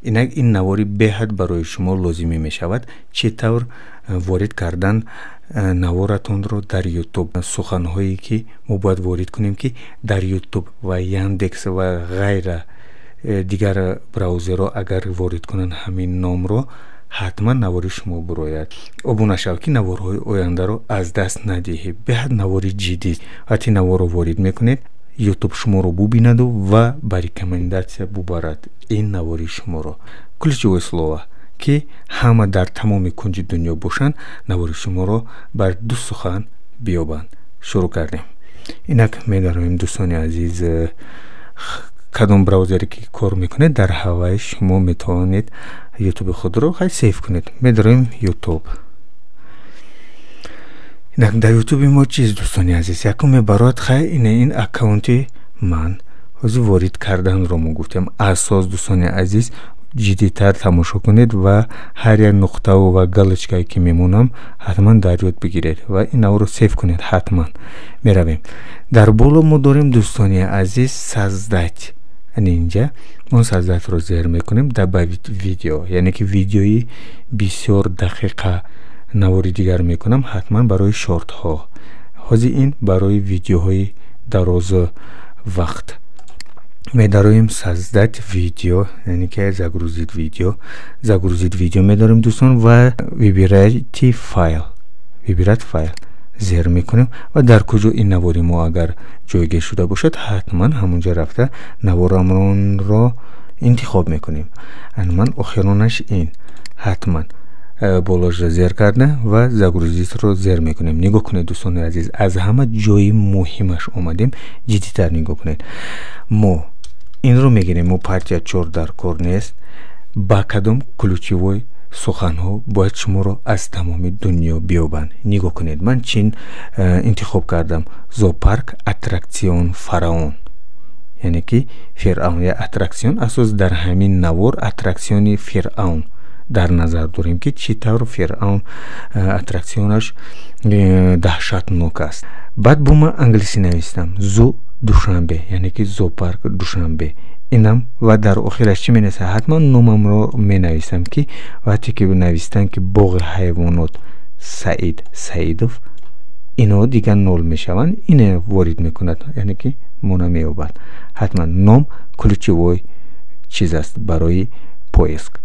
Инак, ин навори беҳад барои шумо лозимӣ мешавад, чӣ тавр ворид кардан наворатонро дар Ютуб. Суханҳое, ки мо бояд ворид кунем, ки дар Ютуб ва Яндекс ва ғайра, дигар браузерҳо агар ворид кунанд ҳамин номро, ҳатман навори шумо бурояд. Обуна шав, ки наворҳои ояндаро аз даст надиҳӣ. Беҳад навори ҷиддист. Вақте наворро ворид мекунед, Ютуб шуморо бубинаду ва ба рекомендация бубарад ин навори шуморо. Ключевое слово, ки ҳама дар тамоми кунҷи дунё бошанд, навори шуморо бар ду сухан биёбанд. Шурӯъ кардем. Инак, медароем, дӯстони азиз. Кадом браузере ки кор мекунед, дар ҳаваи шумо метавонед Ютуби худро хай сейф кунед. Медароем Ютуб. Инак, дар Ютуби мо чиз, дӯстони азиз, якум мебарояд. Хай, ин аккаунти ман. Ҳозир ворид карданро мо гуфтем. Асос, дӯстони азиз, ҷиддитар тамошо кунед ва ҳар як нуқтаву ва галочкае, ки мемонам, ҳатман дар ёд бигиред ва ин наворро сейф кунед ҳатман. Меравем. Дар боло мо дорем, дӯстони азиз, «Создать». Ани инҷа мо «Создать»-ро зер мекунем. «Добавить видео», яъне ки видеои бисёр дақиқа навори дигар мекунам ҳатман барои шортҳо. Ҳозир ин барои видеоҳои дароз вақт. Медароем «Создать видео», яъне ки «Загрузить видео». «Загрузить видео» медорем, дӯстон, ва «Выбирайте файл», «Выбрать файл» зер мекунем ва дар куҷо ин навори мо агар ҷойгир шуда бошад, ҳатман ҳамунҷа рафта наворамонро интихоб мекунем. Ман охиронаш ин ҳатман болошро зер карда ва «Загрузить»-ро зер мекунем. Нигоҳ кунед, дӯстони азиз, аз ҳама ҷои муҳимаш омадем. Ҷиддитар нигоҳ кунед. Мо инро мегирем. Мо партия чор дар кор нест. Ба кадом ключевой суханҳо бояд шуморо аз тамоми дунё биёбанд? Нигоҳ кунед, ман чин интихоб кардам: зоопарк, аттракцион, фараон, яъне ки фиръавн, я аттракцион. Асос дар ҳамин навор аттракциони фиръавн дар назар дорем, ки чӣ тавр фиръавн аттракционаш даҳшатнок аст. Баъд бо ман англисӣ навистам «Zoo Душанбе», яъне ки зоопарк Душанбе. Инам ва дар охираш чӣ менависам? Ҳатман номамро менависам, ки вақте ки навистанд, ки боғи ҳайвонот Саид Саидов, ино дигар нол мешаванд, ине ворид мекунад, яъне ки мона меёбад. Ҳатман ном ключевой чиз аст барои поиск.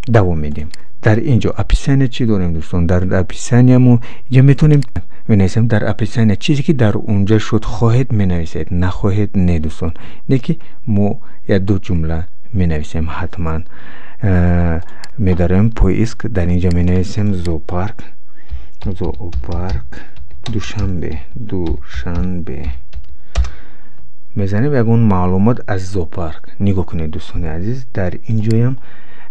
Давом медиҳем. Дар ин ҷо описание чӣ дорем, дӯстон? Дар описания мо инҷа метавонем менависем. Дар описания чизе, ки дар унҷа шуд, хоҳед, менависед, нахоҳед, не, дӯстон. Не ки мо як ду ҷумла менависем ҳатман. Медароем поиск. Дар инҷа менависем зоопарк, зоопарк Душанбе. Душанбе мезанем, ягон маълумот аз зоопарк. Нигоҳ кунед, дӯстони азиз, дар ин ҷоям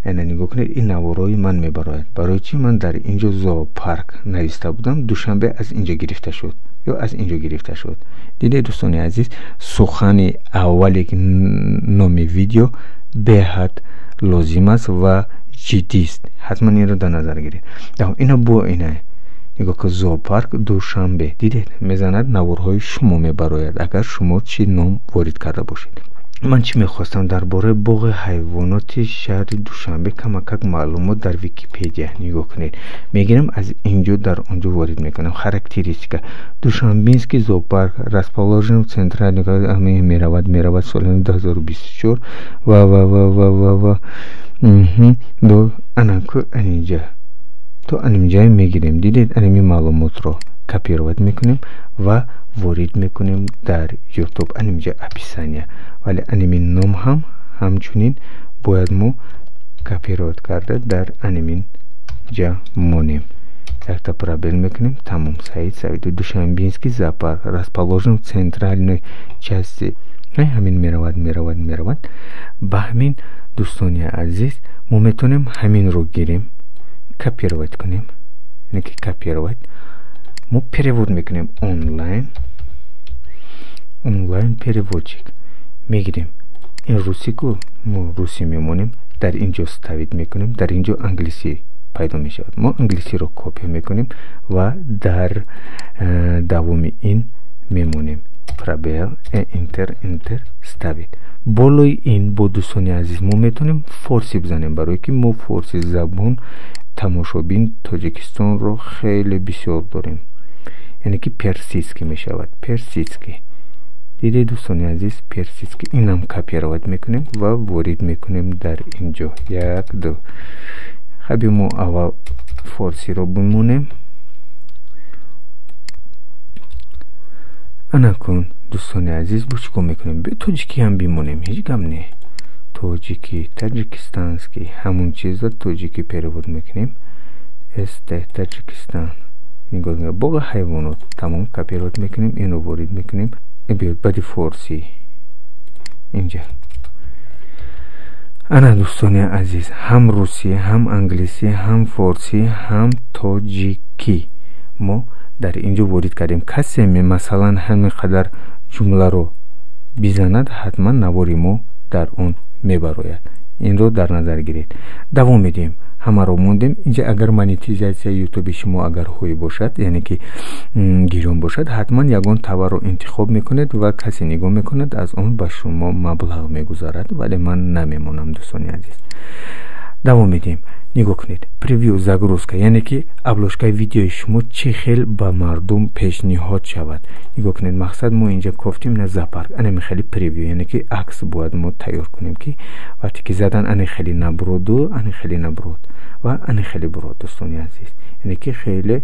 ана нигоҳ кунед, ин наворои ман мебарояд. Барои чӣ? Ман дар ин ҷо зоопарк нависта будам, Душанбе аз ин ҷо гирифта шуд ё аз ин ҷо гирифта шуд. Дидед, дӯстони азиз, сухани аввале, ки номи видео, беҳад лозим аст ва ҷиддист. Ҳатман инро дар назар гиред. Ина бо ина нигоҳ ку, зоопарк Душанбе, дидед, мезанад, наворҳои шумо мебарояд, агар шумо чӣ ном ворид карда бошед. Ман чӣ мехостам? Дар бораи боғи ҳайвоноти шаҳри Душанбе камакак маълумот дар Википедия. Нигоҳ кунед, мегирам аз ин ҷо, дар он ҷо ворид мекунам. Характеристика: Душанбинский зоопарк расположен в центральный, меравад, меравад, соли 2024 ва ана ку анинҷа то анимҷае мегирем. Дидед, аними маълумотро копировать мекунем ва ворид мекунем дар Ютуб, анимҷа описания. Вале анимин ном ҳам ҳамчунин бояд мо копировать карда дар анимин ҷа монем. Якта пробел мекунем, тамом. Саид Саиду, Душанбинский зоопарк расположен в центральной части. Ҳамин меравад, меравад, меравад. Ба ҳамин, дӯстони азиз, мо метавонем ҳаминро гирем, копировать кунем, яъне ки копировать, мо перевод мекунем онлайн, онлайн переводчик мегирем. Ин русӣ ку, мо русӣ мемонем, дар ин ҷо ставить мекунем, дар ин ҷо англисӣ пайдо мешавад. Мо англисиро копия мекунем ва дар давоми ин мемонем. Пробел, enter, enter, вставить. Болои ин бо, дӯстони азиз, мо метавонем форсӣ бизанем, барое ки мо форсӣ забон тамошобин Тоҷикистонро хеле бисёр дорем, яъне ки персидский мешавад. Персидский дидед, дӯстони азиз, персидский. Инам копировать мекунем ва ворид мекунем дар ин ҷо. Як, ду. Хаби мо аввал форсиро бимонем. Ана кун, дӯстони азиз, бо чӣ кор мекунем? Биё, тоҷикӣ ҳам бимонем, ҳеҷ гап не. Тоҷикӣ, таджикистанский, ҳамун чиза тоҷикӣ перевод мекунем. Ст, Таджикистан. Нигоҳ, боғи ҳайвонот. Тамом, копировать мекунем, инро ворид мекунем. Биёд баъди форсӣ инҷа. Ана, дӯстони азиз, ҳам русӣ, ҳам англисӣ, ҳам форсӣ, ҳам тоҷикӣ мо дар ин ҷо ворид кардем. Касе, масалан, ҳамин қадар ҷумларо бизанад, ҳатман навори мо дар он мебарояд. Инро дар назар гиред. Давом медиҳем. Ҳамаро мондем. Инҷа агар монетизатсияи ютуби шумо агар ҳои бошад, яъне ки гирён бошад, ҳатман ягон товарро интихоб мекунед ва касе нигоҳ мекунад, аз он ба шумо маблағ мегузарад, вале ман намемонам, дӯстони азиз. Давом медиҳем. Нигоҳ кунед, превью, загрузка, яъне ки обложкаи видеои шумо чӣ хел ба мардум пешниҳод шавад. Нигоҳ кунед, мақсад, мо инҷа кофтем на зоопарк, анами хеле превью, яъне ки акс бояд мо тайёр кунем, ки вақте ки задан, ани хеле набуроду, ани хеле набурод ва ани хеле бурод, дӯстони азиз, яъне ки хеле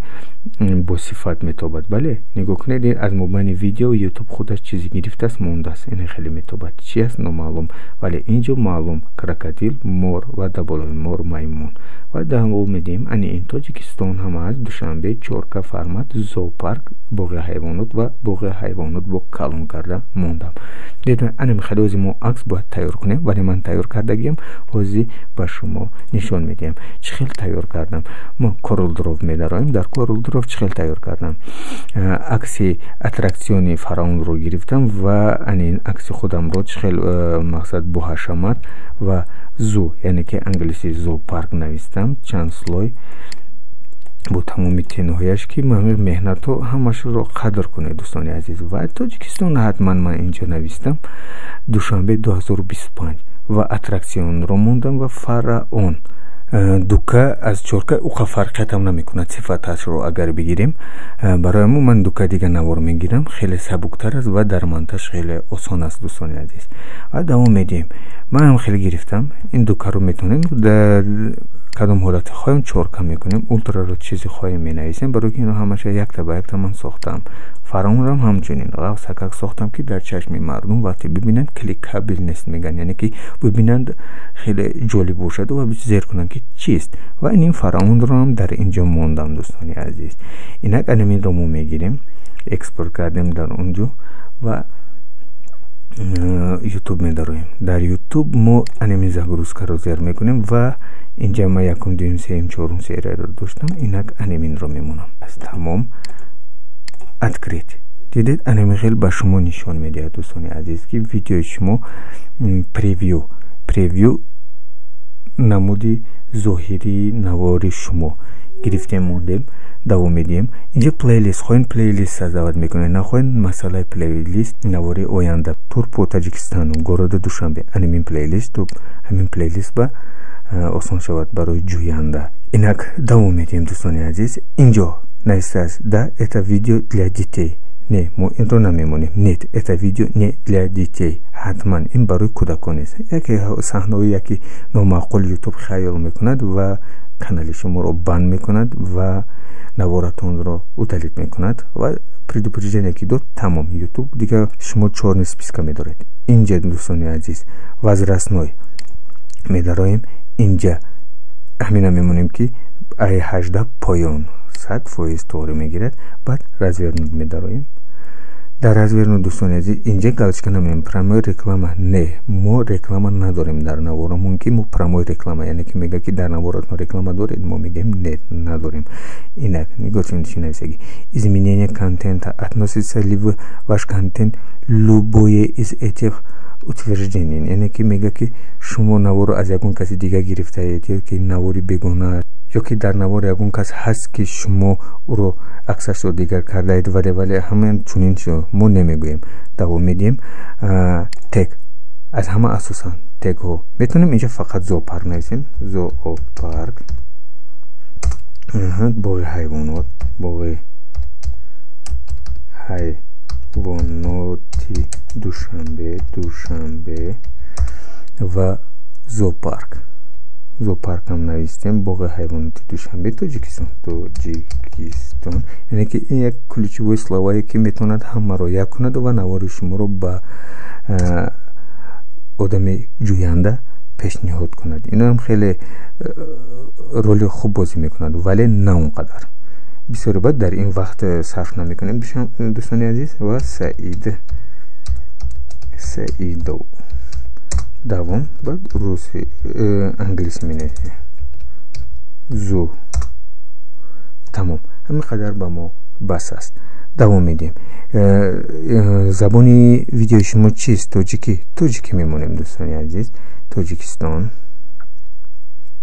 босифат метобад. Бале, нигоҳ кунед, аз мобайни видео ютуб худаш чизе гирифтааст, мондааст. Ини хеле метобад. Чи аст, номаълум, вале ин ҷо маълум: крокодил, мор ва дар болои мор маймун. Ва давом медиҳем. Ани ин Тоҷикистон ҳам аст, Душанбе, чорка формат, зоопарк, боғи ҳайвонот ва боғи ҳайвонот бо калон карда мондам. Анами хеле ҳози мо акс бояд тайёр кунем, вале ман тайёр кардагиам, ҳозир ба шумо нишон медиҳам, чӣ хел тайёр кардам. Мо CorelDRAW медароем. Дар CorelDRAW чӣ хел тайёр кардам? Акси аттраксиони фараонро гирифтам ва ани акси худамро чӣ хел, мақсад, бо ҳашамат ва zoo, яъне ки англиси зоопарк навистам, чанд слой бо тамоми тенҳояш, ки меҳнатҳо ҳамашро қадр кунед, дӯстони азиз. Ва Тоҷикистон ҳатман ман инҷо навистам, Душанбе 2025, ва аттраксионро мондам ва фараон. Дука аз чорка уқа фарқиятам намекунад, сифаташро агар бигирем. Барои мо ман дука дига навор мегирам, хеле сабуктар аст ва дар монтаж хеле осон аст, дӯстони азиз. Ва давом медиҳем. Манам хеле гирифтам ин дукаро, метавонем дар кадом ҳолате хоҳем чорка мекунем, ултраро чизе хоҳем менависем, барои ки ино ҳамаша якта ба якта ман сохтам. Фараонрам ҳамчунин ғафсакак сохтам, ки дар чашми мардум вақте бибинанд, кликабельность мегӯянд, яъне ки бибинанд, хеле ҷолиб бошад ва зер кунанд, ки чист. Ва ин фараонроам дар инҷо мондам, дӯстони азиз. Инак, анаминро мо мегирем, экспорт кардем дар он ҷо ва ютуб медароем. Дар ютуб мо анами загрузкаро зер мекунем ва инҷа ман якум, дуюм, сеюм, чорум серияро доштам. Инак, анаминро мемонам. Тамом, открыть. Дидед, анами хел ба шумо нишон медиҳад, дӯстони азиз, ки видеои шумо превью, намуди зоҳирии навори шумо гирифтем, мондем. Давом медиҳем. Инҷа плейлист хоҳем, плейлист создавать мекунем, нахоҳем, масъалаи плейлист навори оянда. Тур по Таджикистану, города Душанбе, анамин плейлист, ҳамин плейлист ба осон шавад барои ҷӯянда. Инак, давом медиҳем, дӯстони азиз. Инҷо навистааст: «Да, это видео для детей». Не, мо инро намемонем. «Нет, это видео не для детей». Ҳатман ин барои кӯдакон нест. Яке саҳнаҳои яке номаъқул ютуб хаёл мекунад ва канали шуморо банд мекунад ва наворатонро удалить мекунад. Ва предупреждение ки дод, тамом, ютуб дигар шумо чёрный списка медоред. Инҷа, дӯстони азиз, возрастной медароем. Инҷа ҳамина мемонем, ки ай 18 поён, 100% тоғрӣ мегирад. Баъд развернуть медароем. Дар развернуть, дӯстони азиз, инҷа галочка намеем. Прямой реклама не, мо реклама надорем дар наворамон, ки мо прямой реклама, яъне ки мега, ки дар наворатон реклама доред, мо мегӯем: «Нет, надорем». Инак, нигоҳ кунед, чӣ нависаги: изменение контента. Относится ли в ваш контент любое из этих утверждений? Яъне ки мега, ки шумо наворо аз ягон каси дига гирифтаед ё ки навори бегона. Ё ки дар навор ягон кас ҳаст, ки шумо ӯро аксашро дигар кардаед, вале ҳамин чунин мо намегӯем. Давом медиҳем. Тег аз ҳама асосан тегҳо. Метавонем инҷа фақат зоопарк нависем, зоопарк, боғи ҳайвонот, боғи ҳайвоноти Душанбе, Душанбе ва зоопарк. Зоопаркам навистем, боғи ҳайвоноти Душанбе, Тоҷикистон, Тоҷикистон. Яъне ки ин як ключевой слова е, ки метавонад ҳамаро як кунад ва навори шуморо ба одами ҷӯянда пешниҳод кунад. Инам хеле роли хуб бозӣ мекунад, вале на он қадар. Бисёре баъд дар ин вақт сарф намекунем, дӯстони азиз. Ва Саид Саидов. Давом. Баъд руси, англисӣ менависем, zoo. Тамом, ҳамин қадар ба мо бас аст. Давом медиҳем. Забони видеои шумо чист? Тоҷикӣ, тоҷикӣ мемонем, дӯстони азиз. Тоҷикистон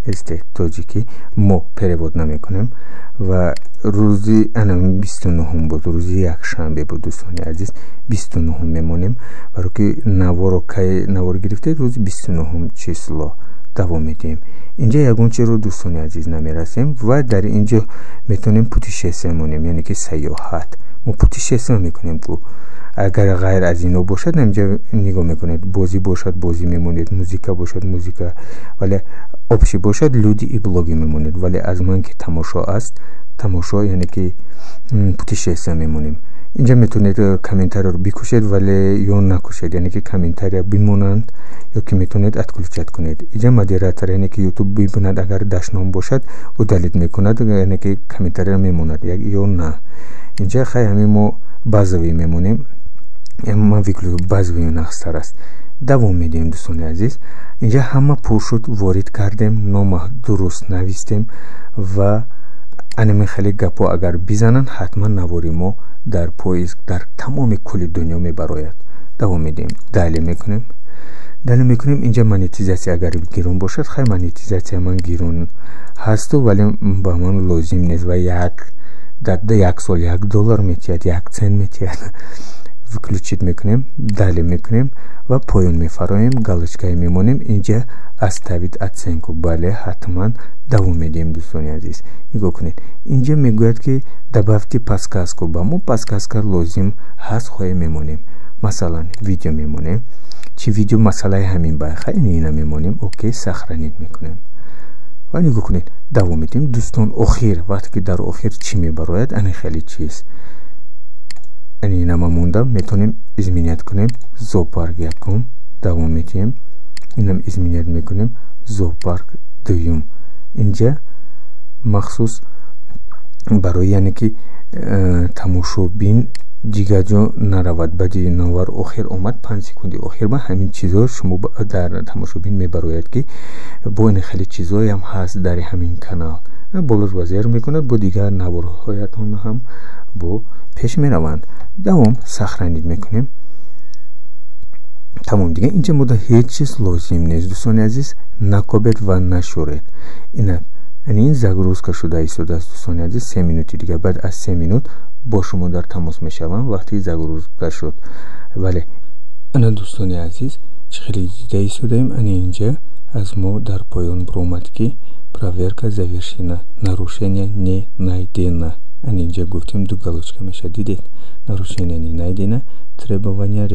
эсте, тоҷикӣ мо перевод намекунем. Ва рӯзи ана 29-ум буд, рӯзи якшанбе буд, дӯстони азиз, 29-ум мемонем, баро ки наворо кай навор гирифтед, рӯзи 29-ум число. Давом медиҳем. Инҷа ягон чиро, дӯстони азиз, намерасем. Ва дар инҷо метавонем путешествие монем, яъне ки сайёҳат. Мо путешествие мекунем ку. Агар ғайр аз ино бошад, инҷа нигоҳ мекунед: бозӣ бошад, бозӣ мемонед, музыка бошад, музыка, вале общий бошад, люди и блоги мемонед. Вале аз ман ки тамошо аст, тамошо, яъне ки путешествие мемонем. Инҷа метавонед комментарияро бикушед, вале ё накушед, яъне ки комментария бимонанд, ё ки метавонед отключать кунед. Инҷа модератор, яъне ки Ютуб бибинад, агар дашном бошад, удалить мекунад, яъне ки комментария мемонад ё на. Инҷа хай ҳамин мо базовый мемонем. Ман выключу, базовый нағзтар аст. Давом медиҳем, дӯстони азиз. Инҷа ҳама пур шуд, ворид кардем, нома дуруст навистем ва анами хеле гапҳо агар бизананд, ҳатман навори мо дар поиск дар тамоми кулли дунё мебарояд. Давом медиҳем, далее мекунем, далее мекунем. Инҷа монетизатсия агар гирон бошад, хай, монетизатсия ман гирон ҳасту, вале ба ман лозим нест ва як дар як сол 1 доллар метиҳад, 1 цент метиҳад. Выключить мекунем, далее мекунем ва поён мефароем, галочка е мемонем. Инҷа оставить оценку, бале, ҳатман. Давом медиҳем, дӯстони азиз. Нигоҳ кунед, инҷа мегӯяд, ки добавьте подсказку. Ба мо подсказка лозим ҳаст, хоҳе мемонем, масалан, видео мемонем. Чӣ видео? Масъалаи ҳамин байха ина мемонем. Окей, сохранить мекунем ва нигоҳ кунед, давом медиҳем, дӯстон. Охир вақте ки дар охир чӣ мебарояд, ани хеле чиз, ани инама монда, метавонем изменять кунем, зоопарк якум. Давом медиҳем, инам изменять мекунем, зоопарк дуюм. Инҷа махсус барои, яъне ки тамошобин дигар ҷо наравад. Баъди навар охир омад, 5 секунди охир ба ҳамин чизо шумо дар тамошобин мебарояд, ки бо ин хеле чизоям ҳаст дар ҳамин канал. Болош вазер мекунад, бо дигар наворҳоятон ҳам бо пеш мераванд. Давом, сохранить мекунем. Тамом, дига инҷа мода ҳеҷ чиз лозим нест, дӯстони азиз. Накобед ва нашӯред. Инак, ин загрузка шуда истодааст, дӯстони азиз, 3 минути дига. Баъд аз 3 минут бо шумо дар тамос мешавам, вақте загрузка шуд. Вале ана, дӯстони азиз, чӣ хеле дида истодаем, ана инҷа аз мо дар поён буромад, ки проверка завершена, нарушение не найдено. Ана инҷа гуфтем, ду галочка мешавад, дидед? Нарушение не найдено, требования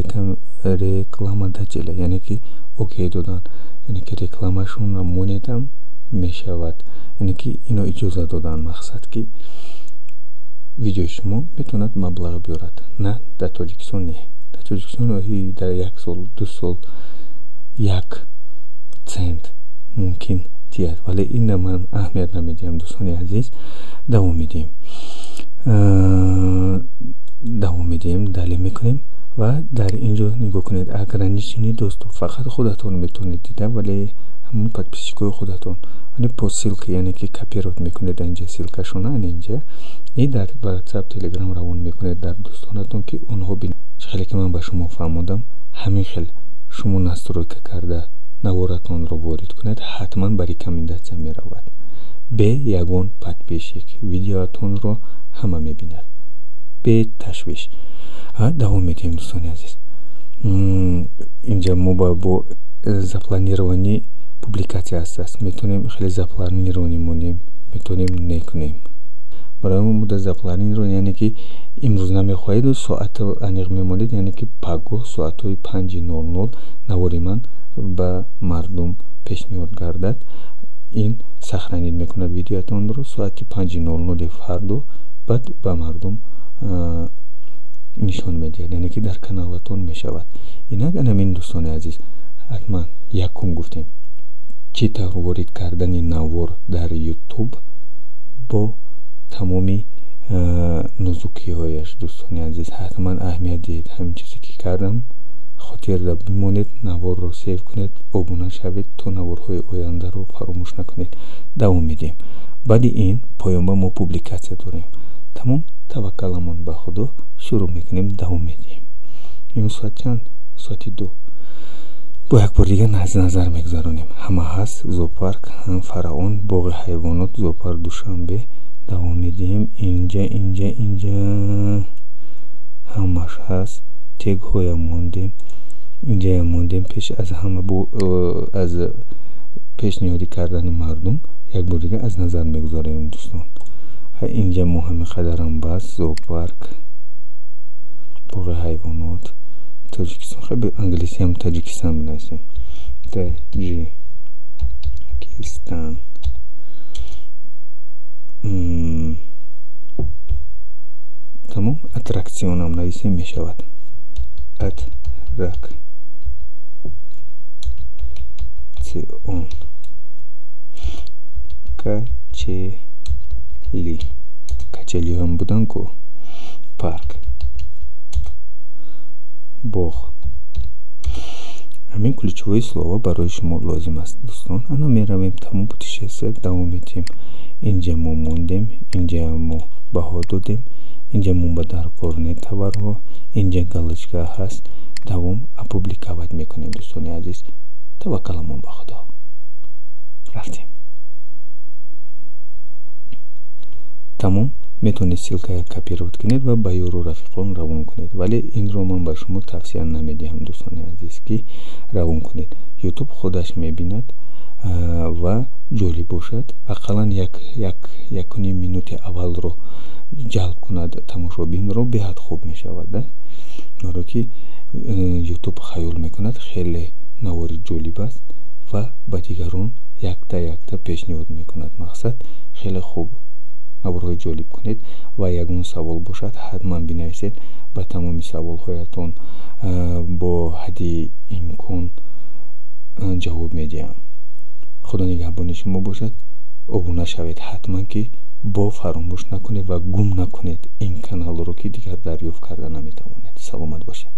рекламодателя, яъне ки окей додан, яъне ки рекламашонро монедам мешавад, яъне ки ино иҷоза додан, мақсад ки видеои шумо метавонад маблағ биёрад. На, дар Тоҷикистон не. Дар Тоҷикистон дар як сол, 2 сол 1 цент мумкин тиҳад, вале ина ман аҳамият намедиҳам, дӯстони азиз. Давом медиҳем, давом медиҳем, далее мекунем. Ва дар ин ҷо нигоҳ кунед, ограниченный доступ, фақат худатон метавонед дида, вале ҳамон подписчик ои худатон, вале по ссылке, яъне ки копировать мекунед инҷа ссылка шона, ана инҷа и дар WhatsApp, Telegram равон мекунед дар дӯстонатон, ки онҳо бин. Чӣ хеле ки ман ба шумо фаҳмодам, ҳамин хел шумо настройка карда наворатонро ворид кунед, ҳатман ба рекомендация меравад. Бе ягон подписчик видеоатонро ҳама мебинад, бе ташвиш. Давом медиҳем, дӯстони азиз. Инҷа мо бо запланированный публикация ҳаст, метавонем хеле запланированный монем, метавонем некунем. Барои мо муддат запланирован, яъне ки имрӯз намехоҳед, соат аниқ мемонед, яъне ки пагоҳ соатҳои 5:00 навори ман ба мардум пешниҳод гардад. Ин сохранить мекунад видеоатонро, соати 5:00 фардо баъд ба мардум нишон медиҳад, яъне ки дар каналатон мешавад. Инак, анамин, дӯстони азиз, ҳатман якум гуфтем, чӣ тавр ворид кардани навор дар Ютуб бо тамоми нозукиҳояш. Дӯстони азиз, ҳатман аҳамият диҳед ҳамин чизе ки кардам, хотирда бимонед, наворро save кунед, обуна шавед, то наворҳои ояндаро фаромӯш накунед. Давом медиҳем. Баъди ин поёнба мо публикация дорем. Тамом, таваккаламон ба Худо, шурӯъ мекунем, давом медиҳем. Ин соат чанд? Соати 2. Бо як бор дигар назар мегузаронем. Ҳама ҳаст: зоопарк, фараон, боғи ҳайвонот, зоопарк Душанбе. Давом медиҳем. Инҷа, инҷа, инҷа ҳамаш ҳаст. Тегҳоя мондем, инҷая мондем. Пеш аз ҳама аз пешниҳодӣ кардани мардум як бор дигар аз назар мегузарем, дӯстон. Инҷа мо ҳамин қадарам бас. Зоопарк, боғи ҳайвонот, Тоҷикистон. Хеле англисиам Таҷикистон бинависем. Таҷикистон. Тамом, аттракционам нависем мешавад. Аттракцион, качели, качелиҳоам буданд ку, парк, боғ. Ҳамин ключевое слово барои шумо лозим аст, дӯстон. Ана меравем, тамом, путешествие давом медиҳем. Инҷа мо мондем, инҷа мо баҳо додем, инҷа мо ба даркор не товарҳо, инҷа галочка ҳаст. Давом, опубликовать мекунем, дӯстони азиз. Таваккаламон ба Худо, рафтем. Тамом, метавонед ссылкая копировать кунед ва ба ёру рафиқон равон кунед, вале инро ман ба шумо тавсия намедиҳам, дӯстони азиз, ки равон кунед. Ютуб худаш мебинад ва ҷолиб бошад, ақаллан якуним минути аввалро ҷалб кунад тамошобинро, беҳад хуб мешавад. Барое ки Ютуб хаёл мекунад, хеле навори ҷолиб аст ва ба дигарон якта якта пешниҳод мекунад. Мақсад, хеле хуб наворҳои ҷолиб кунед ва ягон савол бошад, ҳатман бинависед. Ба тамоми саволҳоятон бо ҳадди имкон ҷавоб медиҳам. Худо нигаҳбони шумо бошад. Обуна шавед ҳатман, ки бо фаромӯш накунед ва гум накунед ин каналро, ки дигар дарёфт карда наметавонед. Саломат бошед.